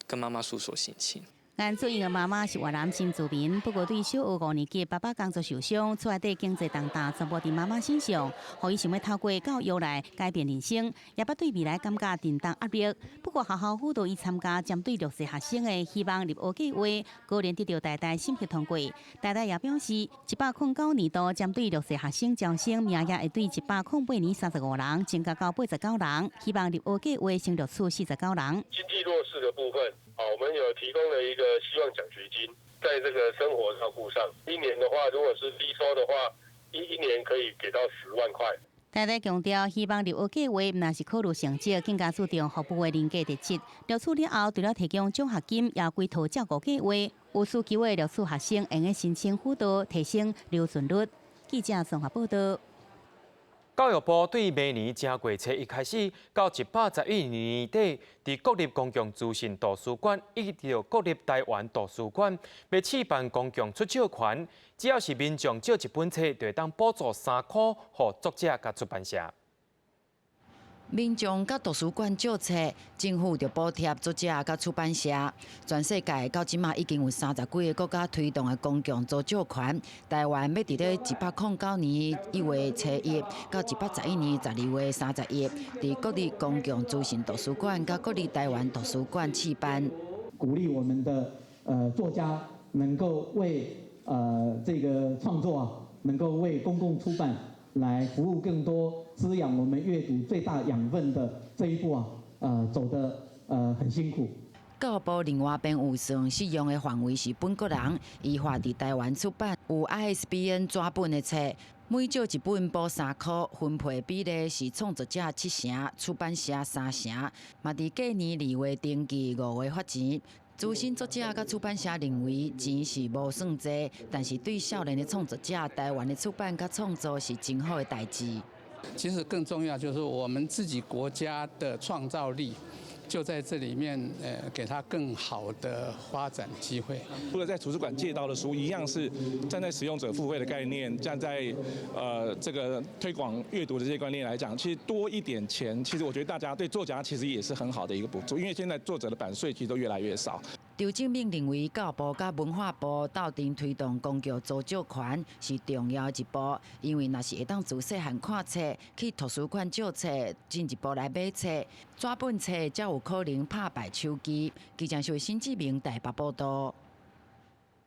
跟媽媽訴說心情。顏祖英的媽媽是越南新住民，不過對小學5年級，爸爸工作受傷，厝內底經濟重擔全部佇媽媽身上，予伊想欲透過教育來改變人生，也捌對未來感覺沉重壓力。不過學校輔導伊參加針對弱勢學生的希望入學計劃，果然得到台大審核通過。台大也表示，109年度針對弱勢學生招生名額會對108年35人增加到89人，希望入學計劃先錄取49人。經濟弱勢的部分，啊，我們有提供了一個希望獎學金，在這個生活照顧上，一年的話，如果是低收的話，一年可以給到10萬塊。台大強調，希望入學計劃毋但是考慮成績，更加注重服務的人格特質。錄取了後，除了提供獎學金，也規套照顧計劃，有需求的錄取學生會用申請輔導，提升留存率。記者綜合報道。教育部對明年正月初一開始到111年底，佇國立公共資訊圖書館以及國立台灣圖書館，欲試辦公共出借權，只要是民眾借一本冊，就會當補助3箍予作者佮出版社。民眾佮圖書館借冊，政府就補貼作者佮出版社。全世界到這馬已經有30幾个國家推動的公共租借權。台灣欲佇咧109年1月初一到111年12月31，佇國立公共資訊圖書館佮國立台灣圖書館試辦。鼓勵我們的作家能夠為這個創作啊，能夠為公共出版來服務更多滋養我們閱讀最大養分的這一步啊，走得很辛苦。教育部另外編預算適用的範圍是本國人依法佇台灣出版有 ISBN 紙本的冊，每借一本補3箍，分配比例是創作者7成，出版社3成。嘛佇隔年2月登記，5月發錢。資深作者佮出版社認為錢是無算濟，但是對少年的創作者，台灣的出版佮創作是真好的代誌。其實更重要就是我們自己國家的創造力，就在這裡面，給他更好的發展機會。除了在圖書館借到的書，一樣是站在使用者付費的概念，站在這個推廣閱讀的這些觀念來講，其實多一點錢，其實我覺得大家對作家其實也是很好的一個補助，因為現在作者的版稅其實都越來越少。周正明認為，教育部佮文化部鬥陣推動公共著作權是重要一步，因為若是會當自細漢看冊，去圖書館借冊，進一步來買冊，紙本冊才有可能拍敗手機。記者是新志明台北報道。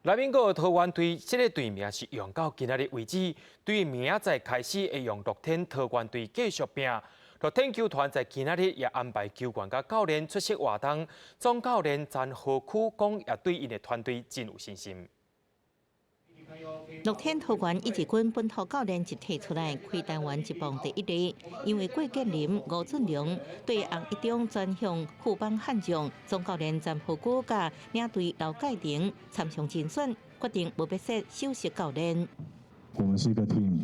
拉米戈桃猿隊這个隊名是用到今仔日為止，對明仔載開始會用樂天桃猿隊繼續拼。樂天球團在今仔日也安排球員佮教練出席活動，總教練詹和區講也對𪜶的團隊真有信心。樂天桃猿一二軍本土教練集體出來開台灣職棒第一例，因為郭建林、吳俊龍對紅一中轉向富邦悍將，總教練詹和古佮領隊劉蓋廷參詳甄選，決定無欲設首席教練。我們是一個 team，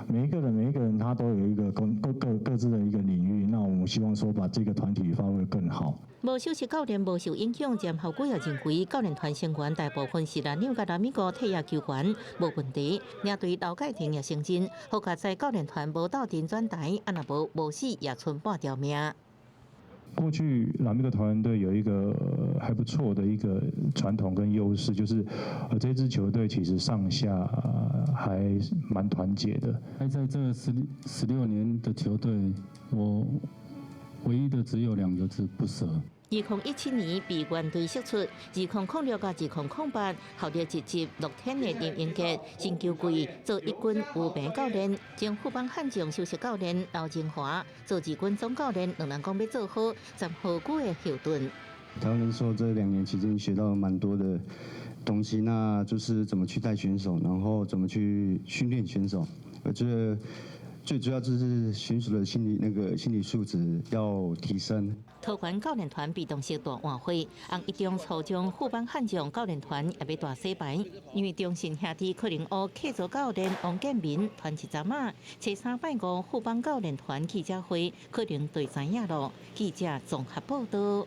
每一個人每一個人他都有一個各各各自的一個領域，那我們希望說把這個團體發揮更好。無首席教練無受影響，詹和古也認為教練團成員大部分是藍領佮拉米戈退役球員，無問題。領隊劉蓋廷也承認，好佳哉教練團無鬥陣轉台，啊若無無死也賰半條命。過去拉米戈桃猿隊有一個還不錯的一個傳統跟優勢，就是這支球隊其實上下還蠻團結的。在這16年的球隊，我唯一的只有兩個字：不捨。2017年被猿隊釋出，2006佮2008效力一級樂天的林英傑，新球季做一軍有名教練，前富邦悍將首席教練劉仁華做二軍總教練，兩人講欲做好詹和久的後盾。台灣人說這2年期間學到蠻多的東西，那就是怎麼去帶選手，然後怎麼去訓練選手。我覺得最主要就是選手的心理那個心理素質要提升。桃猿教練團被動式大換血，紅一中初中富邦悍將教練團也欲大洗牌，因為中信兄弟可能烏客座教練王建民傳一陣仔，初三拜五富邦教練團記者會可能就知影囉。記者綜合報道。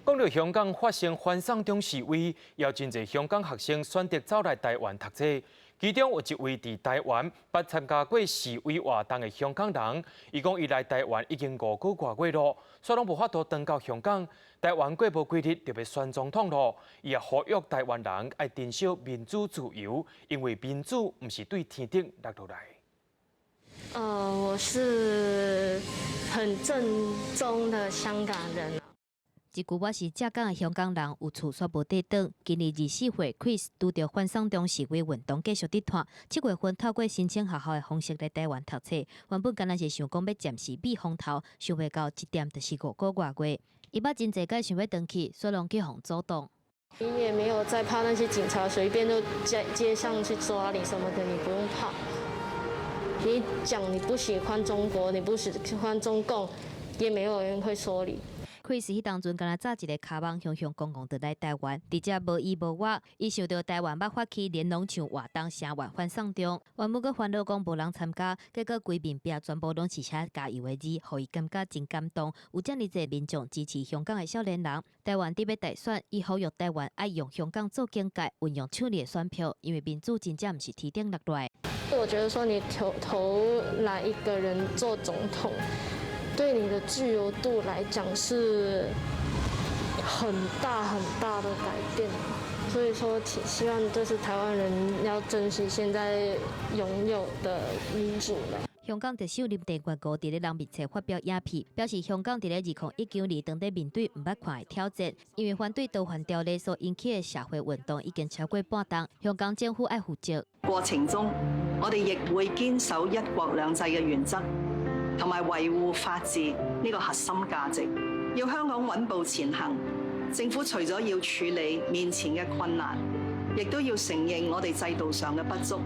講到香港發生反送中示威，有真濟香港學生選擇走來台灣讀冊。其中有一位佇台灣捌參加過示威活動的香港人，伊講伊來台灣已經5個外月囉，煞攏無法度轉到香港。台灣過無幾日就欲選總統囉，伊也呼籲台灣人愛珍惜民主自由，因為民主毋是對天頂落落來。我是很正宗的香港人。一句我是正港的香港人，有厝煞無得轉。今年24歲，Chris 拄著反送中示威運動繼續佇拖。7月份透過申請學校的方式來台灣讀冊，原本敢若是想講欲暫時避風頭，想袂到一踮就是5個外月。伊捌真濟擺想欲轉去，煞攏去予阻擋。你也沒有在怕那些警察隨便就在街上去抓你什麼的，你不用怕。你講你不喜歡中國，你不喜歡中共，也沒有人會說你。 Chris 彼當陣敢若紮一个跤蠓，雄雄公公就來台灣，佇遮無伊無我，伊想著台灣捌發起連儂牆活動聲援反送中，原本閣煩惱講無人參加，結果規面壁全部攏是寫加油的字，予伊感覺真感動。有遮爾濟民眾支持香港的少年人，台灣佇欲大選，伊呼籲台灣愛用香港做警戒，運用手裡的選票，因為民主真正毋是天頂落來。我覺得說你投來一個人做總統，對你的自由度來講是很大很大的改變，所以說，希望就是台灣人要珍惜現在擁有的民主了。香港特首林鄭月娥佇咧人面前發表影片，表示香港佇咧2019年當咧面對毋捌看的挑戰，因為反對逃犯條例所引起的社會運動已經超過半冬，香港政府愛負責。過程中，我哋亦會堅守一國兩制嘅原則，同埋維護法治呢個核心價值。要香港穩步前行，政府除咗要處理面前嘅困難，亦都要承認我哋制度上嘅不足。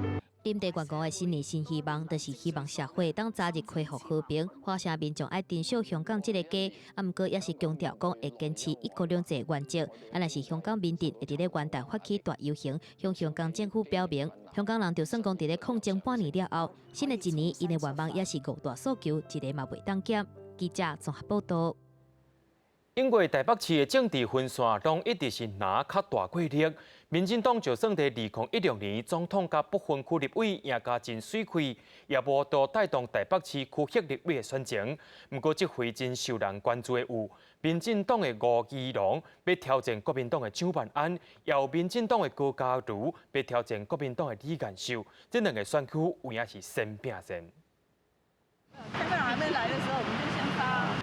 林鄭月娥的新年新希望，就是希望社會當早日恢復和平，華城民眾愛珍惜香港這个家。啊，毋過也是強調講會堅持一國兩制原則。啊，若是香港民陣會佇咧元旦發起大遊行，向香港政府表明，香港人就算講佇咧抗爭半年了後，新的一年𪜶的願望也是五大訴求，一个嘛袂當減。記者綜合報道。因為台北市的政治分線攏一直是藍較大過綠，民進黨就算佇2016年總統佮不分區立委贏甲真媠氣，也無法帶動台北市區域立委的選情。毋過這回真受人關注的有，民進黨的吳怡農欲挑戰國民黨的蔣萬安，也有民進黨的高嘉瑜欲挑戰國民黨的李彥秀，這兩個選區有影是先拼戰。香港還沒來的時候，我們就先發。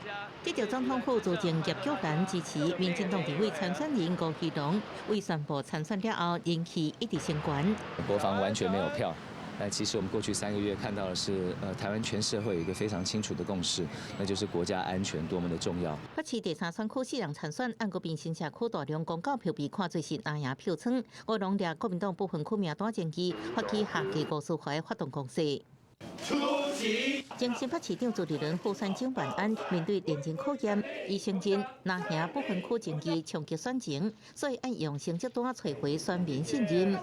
得著總統府資政葉菊蘭支持，民進黨立委參選人吳怡農為宣布參選了後，人氣一直升懸。國防完全沒有票，但其實我們過去3個月看到的是，台灣全社會有一個非常清楚的共識，那就是國家安全多麼的重要。北市第三選區四人參選，按國民新社區大量公告票被看做是藍營票倉，吳農掠國民黨不分區名單前期發起下架吳思懷發動攻勢。前新北市長朱立倫輔選蔣萬安面對連任考驗，伊承認藍營不分區前期衝擊選情，所以愛用成績單揣回選民信任。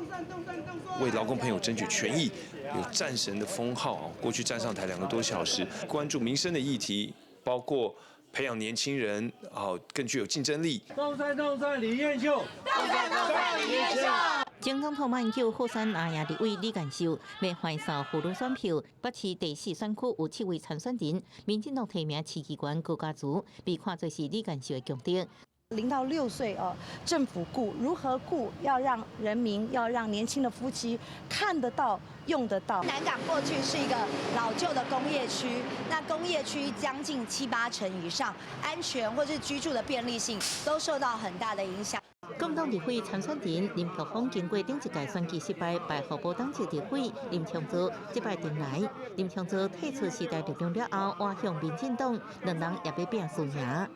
為勞工朋友爭取權益，有戰神的封號啊！過去站上台2個多小時，關注民生的議題，包括培養年輕人啊，更具有競爭力。東山東山李彥秀，東山東山李彥秀。前總統馬英九輔選藍營立委李彥秀，欲橫掃婦女選票。北市第四選區有七位參選人，民進黨提名市議員高嘉瑜，被看作是李彥秀的強敵。 0到6歲哦，政府顧如何顧，要讓人民，要讓年輕的夫妻看得到、用得到。南港過去是一個老舊的工業區，那工業區將近七八成以上，安全或是居住的便利性都受到很大的影響。國民黨立委參選人林玉鳳經過頂一屆選舉失敗，敗予無黨籍立委林昶佐，這擺轉來，林昶佐退出時代力量了後，換向民進黨，兩人也欲拼輸贏。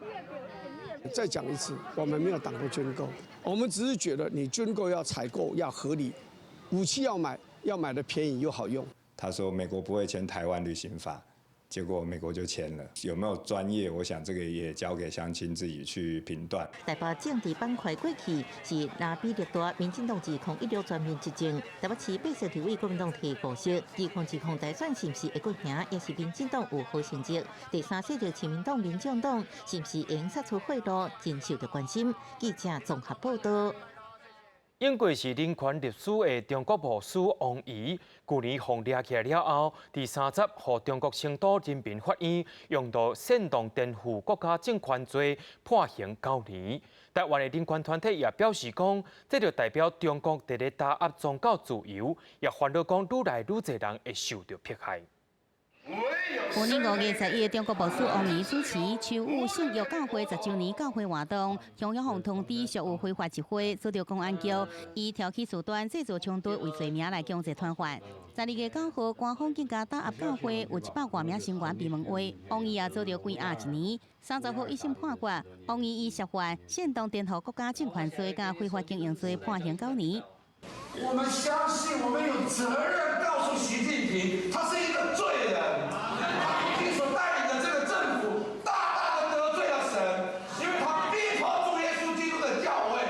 再講一次，我們沒有擋過軍購，我們只是覺得你軍購要採購要合理，武器要買要買的便宜又好用。他說美國不會簽台灣旅行法，結果美國就簽了。有沒有專業？我想這個也交給鄉親自己去評斷。台北政治板塊過去是藍比綠大，民進黨2016全面執政，台北市八席立委國民黨提五席，2020大選是毋是會閣贏，也是民進黨有好成績。第三勢力親民黨、民眾黨是毋是會殺出血路，真受著關心。記者綜合報道。英國是人權律師的中國牧師王怡，舊年予掠起來了後，佇30予中國成都人民法院用著煽動顛覆國家政權罪判刑9年。台灣的人權團體也表示講，這就代表中國佇咧打壓宗教自由，也煩惱講愈來愈濟人會受著迫害。去年5月11日，中國牧師王怡主持秋雨聖約教會10週年教會活動，向央方通知屬有非法集會，遭著公安局以挑起事端、製造衝突為罪名來強制傳喚。12月9號，官方更加打壓教會，有100外名成員被問話，王怡也遭著關押一年。30號一審判決，王怡以涉犯煽動顛覆國家政權罪佮非法經營罪判刑九年。我們相信，我們有責任告訴習近平，他是一個罪人。他如今所帶領的這個政府，大大的得罪了神，因為他逼迫主耶穌基督的教會，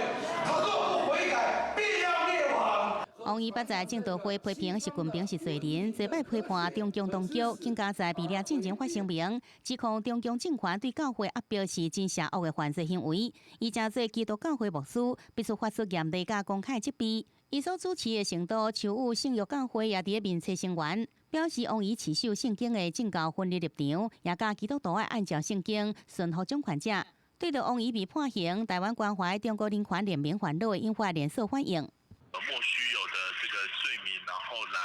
他若不悔改，必要滅亡。王怡捌在證道會批評習近平是罪人，這擺批判中共當局，更加在被掠進前發聲明，指控中共政權對教會壓迫是真邪惡的犯罪行為。伊成做基督教會牧師，必須發出嚴厲佮公開責備。伊所主持的成都秋雨聖約教會也佇咧面冊聲援，表示王怡持守聖經的政教分離立場，也佮基督徒愛按照聖經順服掌權者。對著王怡被判刑，台灣關懷中國人權聯盟煩惱引發連鎖反應。莫須有的這個罪名，然後來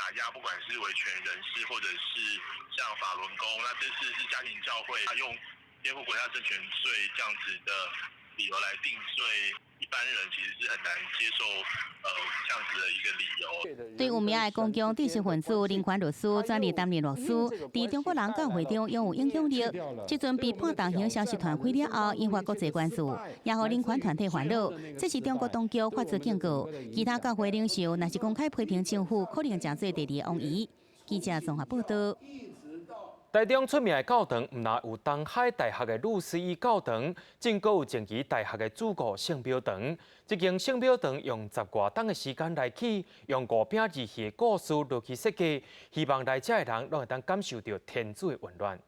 打壓，不管是維權人士，或者是像法輪功，那這次是家庭教會，他用顛覆國家政權罪這樣子的理由來定罪，一般人其實是很難接受，這樣子的一個理由。對有名的公共知識分子、人權律師轉而擔任牧師，佇中國人教會中擁有影響力。這陣被判重刑消息傳開了後，引發國際關注，也予人權團體煩惱。這是中國當局發出警告，其他教會領袖若是公開批評政府，可能成做第二個王怡。記者綜合報道。台中出名的教堂，毋但有東海大學的魯思義教堂，閣有前旗大學的主顧聖母堂。這間聖母堂用10外冬的時間來起，用五餅二魚的故事落去設計，希望來遮的人攏會當感受著天主的溫暖。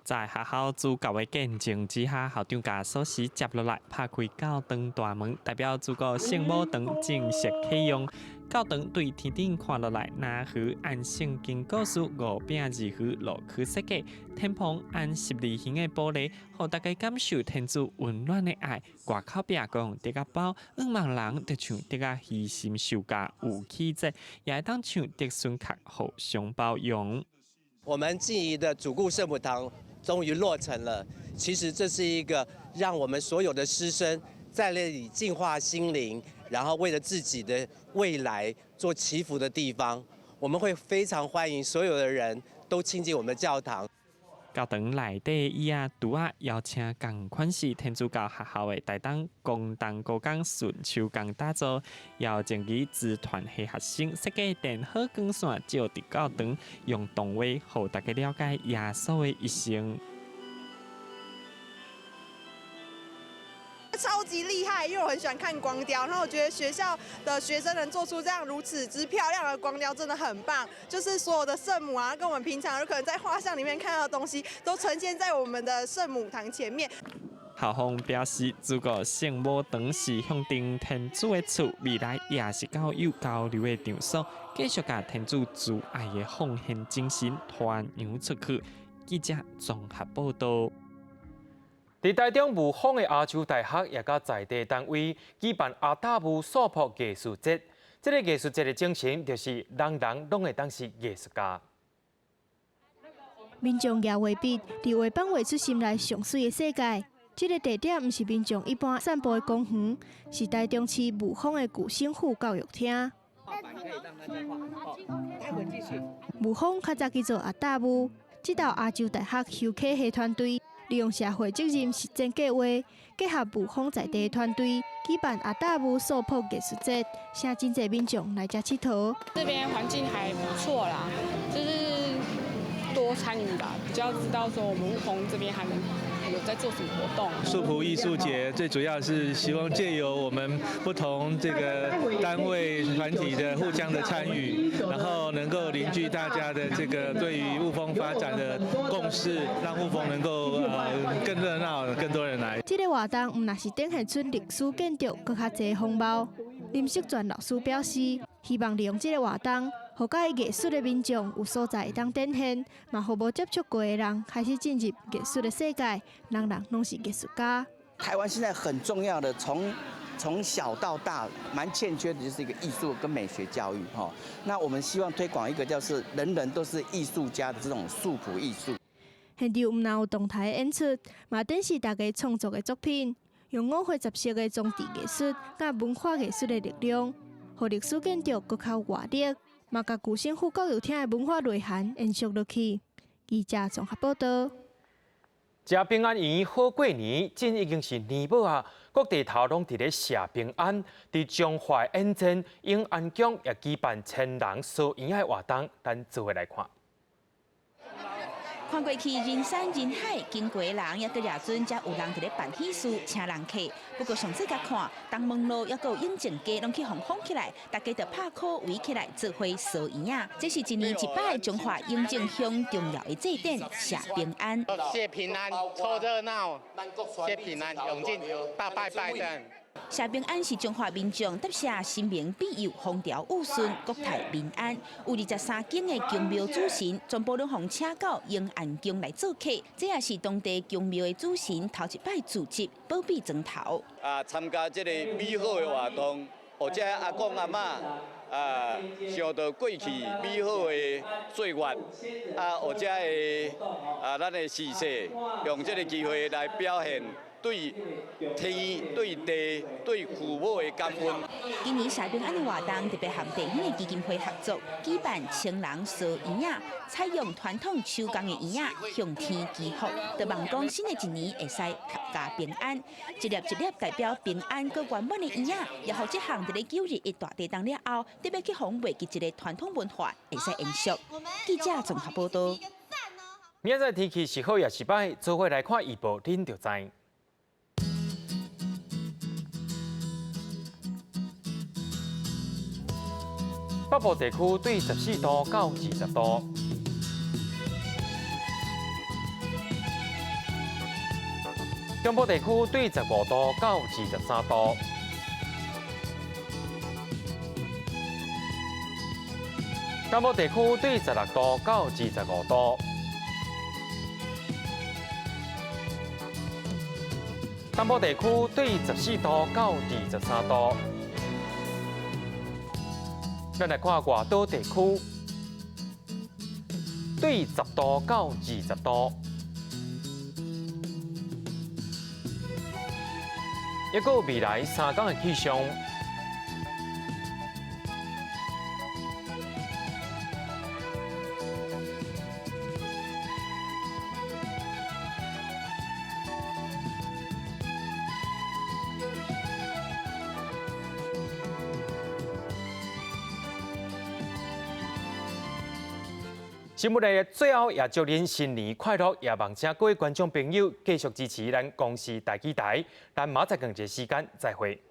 在學校主教的見證之下，校長共鎖匙接落來，拍開教堂大門，代表祖國聖母堂正式啟用。教堂對天頂看落來，若河按聖經故事五餅二魚落去設計，天棚按十字形的玻璃，予大家感受天主溫暖的愛。外口壁講竹仔包，向望人就像竹仔犧牲受教有氣節，也會當像竹筍殼互相包容。我們靜宜的主顧聖母堂終於落成了，其實這是一個讓我們所有的師生在那裡淨化心靈，然後為了自己的未來做祈福的地方。我們會非常歡迎所有的人都親近我們的教堂。教堂內底椅仔櫥仔邀請仝款式天主教學校的台東光東高工純手工打造，由靜宜資團系學生設計電火光線照佇教堂，用動畫予大家了解耶穌的一生。超級厲害，因為我很喜歡看光雕，然後我覺得學校的學生能做出這樣如此之漂亮的光雕，真的很棒。就是所有的聖母啊，跟我們平常有可能在畫像裡面看到的東西，都呈現在我們的聖母堂前面。校方表示，祖國聖母堂是向頂天主的厝，未來也是教友交流的場所，繼續共天主慈愛的奉獻精神傳揚出去。記者綜合報道。佇台中霧峰的亞洲大學也佮在地單位舉辦阿達霧素樸藝術節。這个藝術節的精神就是人人攏會當是藝術家。民眾舉畫筆，佇畫板畫出心內上媠的世界。這个地點毋是民眾一般散步的公園，是台中市霧峰的舊省府教育廳。霧峰較早叫做阿達霧，這道亞洲大學休憩系團隊利用社會責任實踐計劃，結合霧峰在地團隊，舉辦阿達霧素樸藝術節，請真濟民眾來遮𨑨迌。這邊環境還不錯啦，就是多參與吧，比較知道說我們霧峰這邊還能有在做什麼活動。素樸藝術節最主要是希望借由我們不同這個單位團體的互相的參與，然後能夠凝聚大家的這個對於霧峰發展的共識，讓霧峰能夠更熱鬧，更多人來。這个活動毋但是展現出歷史建築閣較濟風貌。林淑全老師表示，希望利用這个活動，予佮意藝術的民眾有所在會當展現，嘛予無接觸過的人開始進入藝術的世界，人人攏是藝術家。台灣現在很重要的，從小到大，蠻欠缺的就是一個藝術跟美學教育，哈。那我們希望推廣一個，就是人人都是藝術家的這種素樸藝術。現場毋但有動態演出，嘛展示大家創作的作品，用五花十色的裝置藝術佮文化藝術的力量，予歷史建築閣較有活力，嘛共舊省府教育廳的文化內涵延續落去。記者綜合報道。食平安圓好過年，這已經是年尾啊！各地頭攏佇咧謝平安，佇彰化永靖永安宮也舉辦千人燒圓仔活動，咱做伙來看。看過去人山人海，經過的人抑閣掠準，才有人佇咧辦喜事，請人客。不過上細共看，東門路抑閣有永靖街攏去予封起來，大家就拍鼓圍起來做伙燒圓仔。這是一年一擺彰化永靖鄉重要的祭典，謝平安。謝平安，湊熱鬧，謝平安，永靖大拜拜的。謝平安是彰化民眾答謝神明庇佑、風調雨順、國泰民安。有23間的宮廟主神，全部攏予請到永安宮來做客。這也是當地宮廟的主神頭一擺組織保庇莊頭。啊，參加這個美好的活動，或者阿公阿嬤啊，想著過去美好的歲月，啊，或者會啊，咱的逝世，用這個機會來表現。對天、對地、對父母的感恩。今年謝平安的活動特別和地方的基金會合作，舉辦千人燒圓仔，採用傳統手工的圓仔向天祈福，就望講新的一年會使闔家平安。一粒一粒代表平安閣圓滿的圓仔，也予這項佇咧9·21大地震了後，特別去予袂記一个傳統文化會使延續。記者綜合報道。明仔載天氣是好抑是䆀，做伙來看預報，恁就知。北部地區對14度到20度。中部地區對15度到23度。南部地區對16度到25度。東部地區對14度到23度。咱來看外島地區，對10度到20度。一個未來3天的氣象。新聞的最後，也祝恁新年快樂，也望請各位觀眾朋友繼續支持咱公視台語台。咱明仔載仝這時間再會。